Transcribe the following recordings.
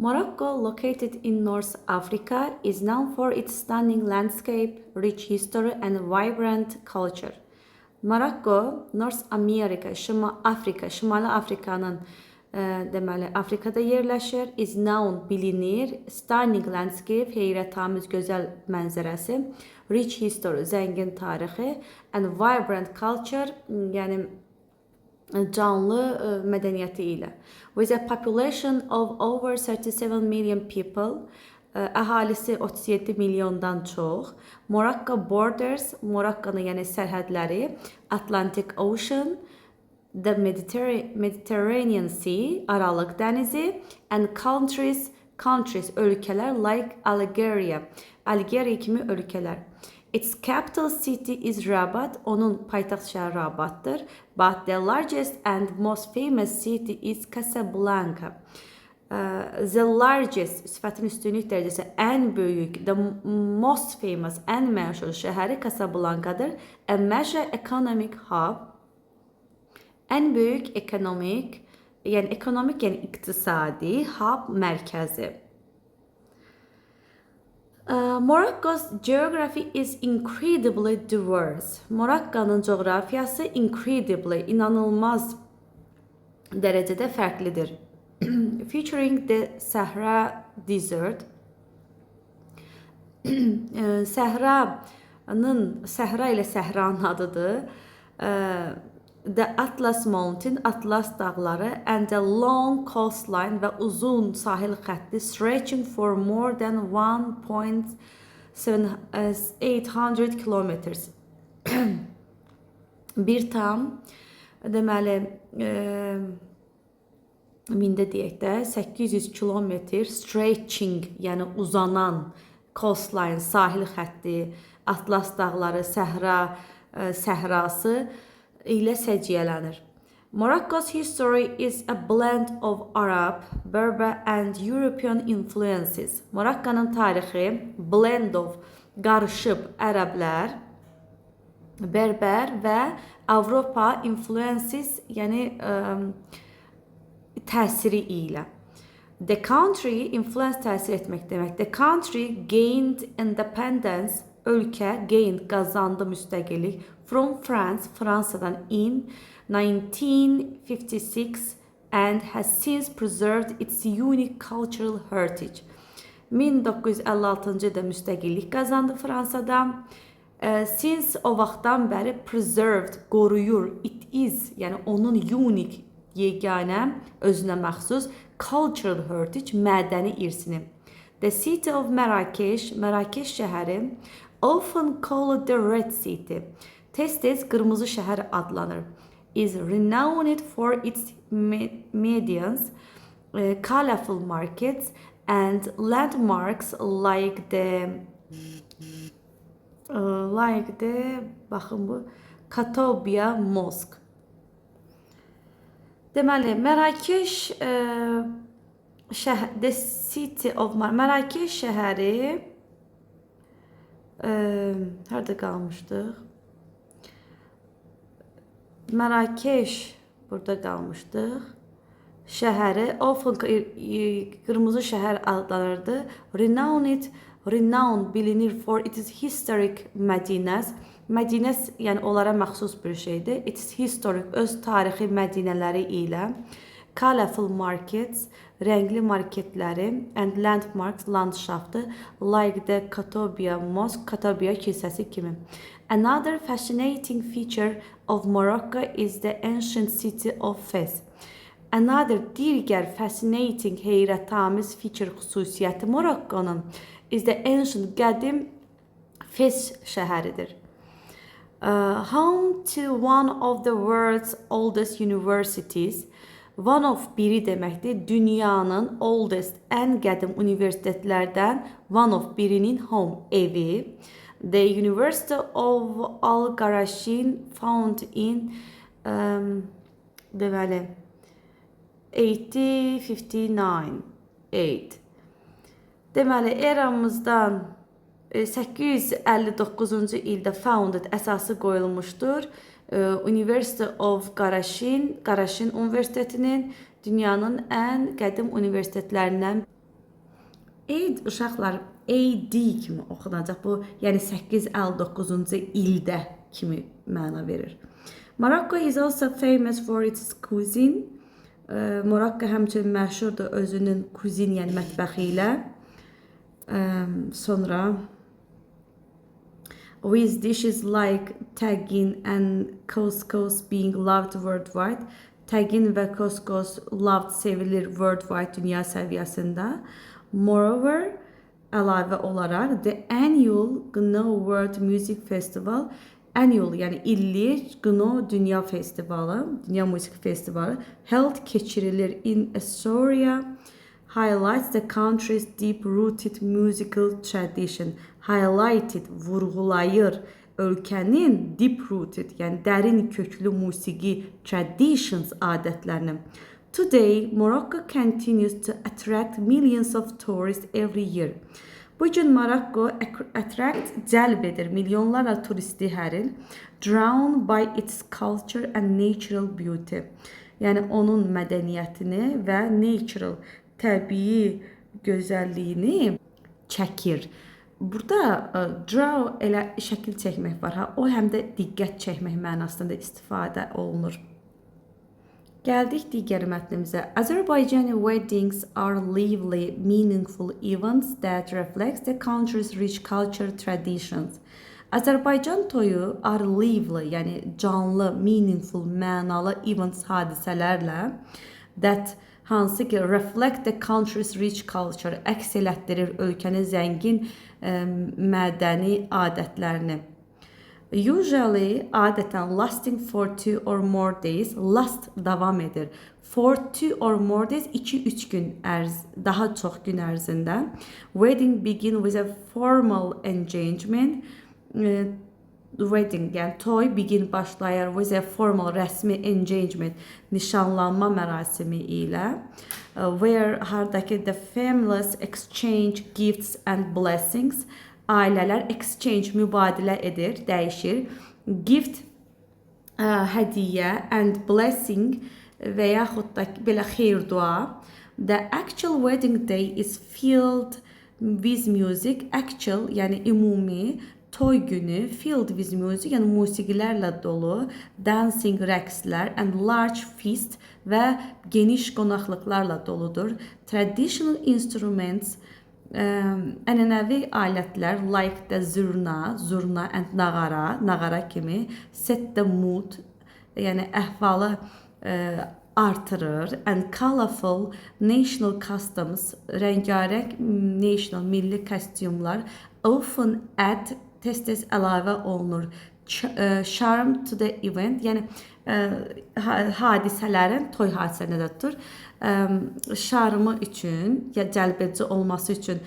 Morocco, located in North Africa, is known for its stunning landscape, rich history and vibrant culture. Morocco, North America, Şimal Afrika, Şimali Afrikanın deməli Afrikada yerləşir. Is known bilinir. Stunning landscape, heyrətamiz gözəl mənzərəsi. Rich history, zəngin tarixi and vibrant culture, yəni canlı mədəniyyəti ilə. With a population of over 37 million people, əhalisi 37 milyondan çox. Morocco borders, Morocco'nun yəni sərhədləri Atlantic Ocean, the Mediterranean Sea, Aralıq dənizi and countries ölkələr like Algeria, Algeriya kimi ölkələr. Its capital city is Rabat. Onun paytaxt şəhəri Rabatdır. But the largest and most famous city is Casablanca. The largest sifətin üstünlük dərəcəsi ən böyük, the most famous, ən məşhur şəhəri Casablancadır. A major economic hub, ən böyük ekonomik, yəni ekonomik, yəni iqtisadi hub mərkəzi. Morocco's geography is incredibly diverse. Morocco'nun coğrafiyası incredibly, inanılmaz dərəcədə fərqlidir. Featuring the Sahara Desert. Səhranın, səhra ilə səhranın adıdır. The Atlas Mountain, Atlas dağları and the long coastline və uzun sahil xətti stretching for more than 1.800 kilometers. Bir tam deməli mində deyək də 800 kilometr stretching, yəni uzanan coastline, sahil xətti, Atlas dağları, səhra, səhrası ilə səciyyələnir. Morocco's history is a blend of Arab, Berber and European influences. Morocco'nun tarixi blend of qarışıb ərəblər, Berber və Avropa influences, yəni təsiri ilə. The country, influence təsir etmək demək. The country gained independence, ölkə gained qazandı müstəqillik from France, Fransadan in 1956 and has since preserved its unique cultural heritage. 1956-cı ildə müstəqillik qazandı Fransadan. Since o vaxtdan bəri preserved qoruyur. It is, yəni onun unique yeganə özünə məxsus cultural heritage mədəni irsini. The city of Marrakesh, Marrakeş şəhəri often called the Red City. Tez-tez qırmızı şəhər adlanır. Is renowned for its medinas, colorful markets and landmarks like the baxın bu Koutoubia Mosque. Deməli, Mərakeş şəh the city of Mərakeş şəhəri harda qalmışdıq? Mərakeş burada qalmışdıq. Şəhəri often qırmızı şəhər adlanırdı. Renowned, renowned bilinir for its historic medinas. Medinas yəni onlara məxsus bir şeydir. Its historic öz tarixi mədinələri ilə colorful markets, rəngli marketləri and landmarks landşaftı like the Koutoubia Mosque, Koutoubia kilsəsi kimi. Another fascinating feature of Morocco is the ancient city of Fez. Another digər fascinating heyrətamiz feature xüsusiyyəti Morocco'nun is the ancient qədim Fez şəhəridir. Home to one of the world's oldest universities. One of biri deməkdir. Dünyanın oldest ən qədim universitetlərdən one of birinin home evi. The University of Al Qarawiyyin found in deməli 1859 8. Deməli eramızdan 859-cu ildə founded əsası qoyulmuşdur. University of Qarawiyyin, Qarawiyyin Universitetinin dünyanın ən qədim universitetlərindən. AD, uşaqlar, AD kimi oxunacaq. Bu, yəni 859-cu ildə kimi məna verir. Morocco is also famous for its cuisine. Morocco həmçinin məşhurdur özünün cuisine, yəni mətbəxi ilə. Sonra with dishes like tagine and couscous being loved worldwide. Tagine və couscous loved, sevilir, worldwide, dünya səviyyəsində. Moreover, əlavə olaraq, the annual Gnawa World Music Festival, annual, yəni illik, Gnawa Dünya Festivalı, Dünya Musiqi Festivalı held, keçirilir, in Essaouira highlights the country's deep-rooted musical tradition. Highlighted, vurğulayır ölkənin deep-rooted, yəni dərin köklü musiqi traditions, adətlərini. Today, Morocco continues to attract millions of tourists every year. Bu gün Marokko attract, cəlb edir milyonlarla turisti hər il. Drawn by its culture and natural beauty. Yəni onun mədəniyyətini və natural, təbii gözəlliyini çəkir. Burada draw elə şəkil çəkmək var ha, o həm də diqqət çəkmək mənasında istifadə olunur. Gəldik digər mətnimizə. Azerbaijani weddings are lively, meaningful events that reflect the country's rich culture traditions. Azərbaycan toyu are lively, yəni canlı, meaningful, mənalı events, hadisələrlə, that, hansı ki, reflect the country's rich culture, əks elətdirir ölkənin zəngin mədəni adətlərini. Usually, adətən, lasting for 2 or more days, last, davam edir. For 2 or more days, 2-3 gün ərz, daha çox gün ərzində. Wedding begin with a formal engagement. Wedding, yəni toy, begin, başlayır, with a formal, rəsmi, engagement, nişanlanma mərasimi ilə, where, hardakı, the families exchange gifts and blessings, ailələr exchange, mübadilə edir, dəyişir. Gift, hədiyyə, and blessing, və yaxud da belə xeyir dua. The actual wedding day is filled with music. Actual, yəni ümumi, toy günü, filled with music, yəni musiqilərlə dolu, dancing, rəqslər, and large feast, və geniş qonaqlıqlarla doludur. Traditional instruments, ənənəvi alətlər, like the zurna, zurna, and nağara, nağara kimi, set the mood, yəni əhvalı artırır, and colorful national costumes, rəngarəng national, milli kostyumlar, often add, tez-tez əlavə olunur, charm to the event, yəni hadisələrin, toy hadisələri nəzərdə tutur, şarmı üçün, ya cəlbedici olması üçün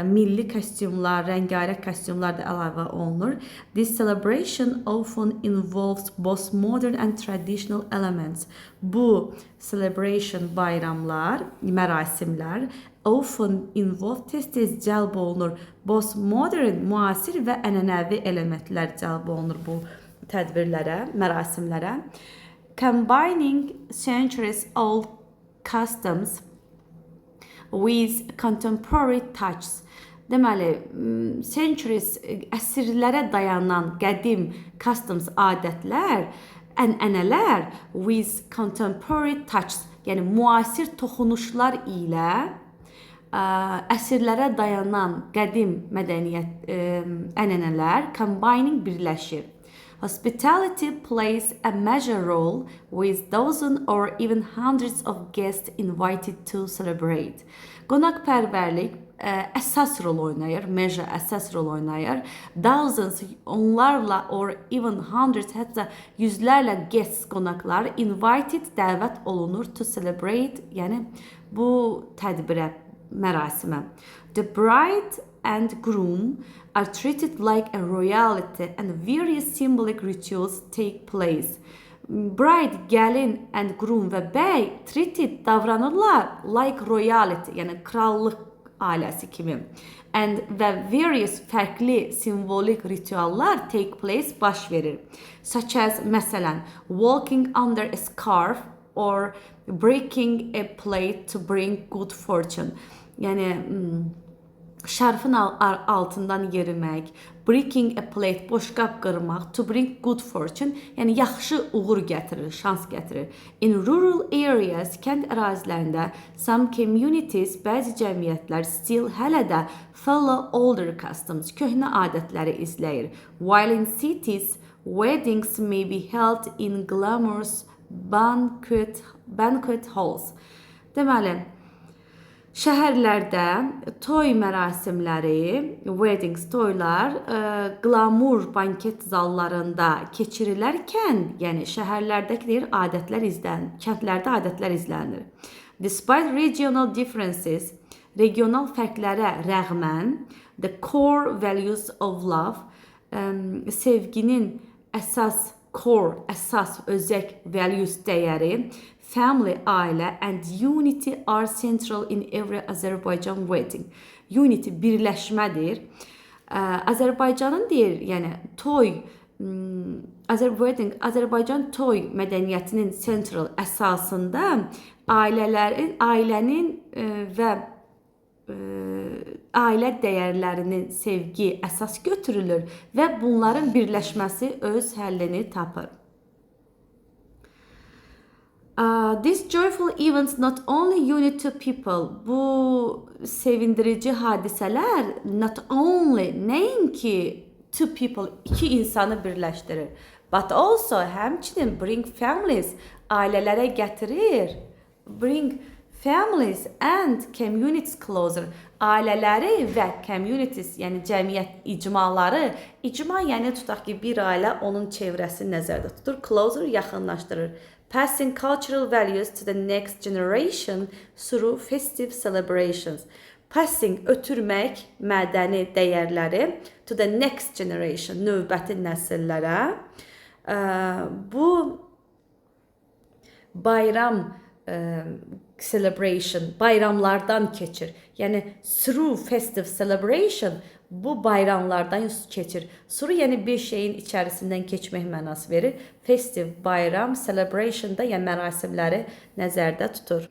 milli kostyumlar, rəngarəng kostyumlar da əlavə olunur. This celebration often involves both modern and traditional elements. Bu celebration, bayramlar, mərasimlər, often involve, tez-tez cəlb olunur. Both modern, müasir və ənənəvi elementlər cəlb olunur bu tədbirlərə, mərasimlərə. Combining centuries old customs with contemporary touches. Deməli, centuries, əsrlərə dayanan qədim customs, adətlər, ənənələr, with contemporary touches, yəni müasir toxunuşlar ilə əsrlərə dayanan qədim mədəniyyət ənənələr combining, birləşir. Hospitality plays a major role, with dozens or even hundreds of guests invited to celebrate. Qonaqpərvərlik əsas rol oynayır, major, əsas rol oynayır. Dozens, onlarla, or even hundreds, hətta yüzlərlə, guests, qonaqlar, invited, dəvət olunur, to celebrate, yəni bu tədbirə, mərasimə. The bride and groom are treated like a royalty and various symbolic rituals take place. Bride, gəlin, and groom, və bəy, treated, davranırlar, like royalty, yəni krallıq ailəsi kimi. And, və, various, fərqli, simvolik rituallar, take place, baş verir. Such as, məsələn, walking under a scarf or breaking a plate to bring good fortune. Yəni Şarfın altından yerimək, breaking a plate, boşqab qırmaq, to bring good fortune, yəni yaxşı uğur gətirir, şans gətirir. In rural areas, kənd ərazilərində, some communities, bəzi cəmiyyətlər, still, hələ də, follow older customs, köhnə adətləri izləyir. While in cities, weddings may be held in glamorous banquet halls. Deməli, şəhərlərdə toy mərasimləri, weddings, toylar qlamur banket zallarında keçirilərkən, yəni şəhərlərdəki deyir adətlər izlənir, kəndlərdə adətlər izlənir. Despite regional differences, regional fərqlərə rəğmən, the core values of love, sevginin əsas core, əsas, özək values dəyəri, family, ailə, and unity are central in every Azerbaijan wedding. Unity birləşmədir. Azərbaycanın deyir, yəni toy Azer wedding, Azərbaycan toy mədəniyyətinin central əsasında ailələrin, ailənin və ailə dəyərlərinin sevgi əsas götürülür və bunların birləşməsi öz həllini tapır. These joyful events not only unite two people. Bu sevindirici hadisələr not only, nəinki, two people, iki insanı birləşdirir, but also, həmçinin, bring families, ailələrə gətirir. Bring families and communities closer. Ailələri və communities, yəni cəmiyyət icmaları, icma yəni tutaq ki, bir ailə, onun çevrəsini nəzərdə tutur. Closer, yaxınlaşdırır. Passing cultural values to the next generation through festive celebrations. Passing, ötürmək, mədəni dəyərləri, to the next generation, növbəti nəsillərə. Bu bayram celebration, bayramlardan keçir. Yəni through festive celebration, bu bayramlardan keçir. Through yəni bir şeyin içərisindən keçmək mənası verir. Festive bayram, celebration da yəni mərasimləri nəzərdə tutur.